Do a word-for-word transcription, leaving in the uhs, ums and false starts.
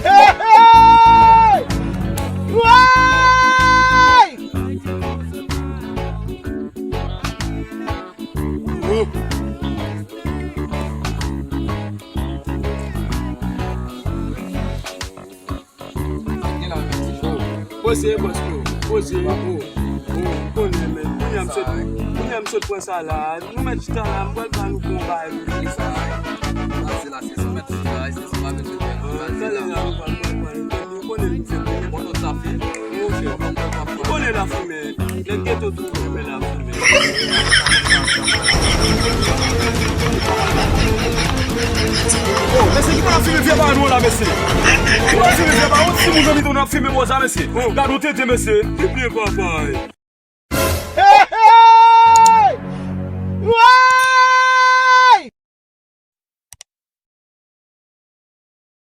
Hey, hey! Woy! Poze, bòs, bro. Poze, bro. Bro, ou konnen, men. Kounye a m sot, kounye a m sot pran sa la. Nou mèt chita la, m pral ba nou bon bagay pou nou sa. Pase la, se sou mèt chita la, se sou pa mèt chita la. Pase la. Ou konnen nou fè bon. Bon, nou sa fè. Ou konnen la fimen. Nèg geto tou renmen la fimen. Oh, mesye, ki pa ap fimen vye ba nou la, mesye? Ki pa ap fimen vye ba? Yon timoun nan mitan nou ap fimen bò sa, mesye. Gad yon tenten, mesye. Ki byen, papa.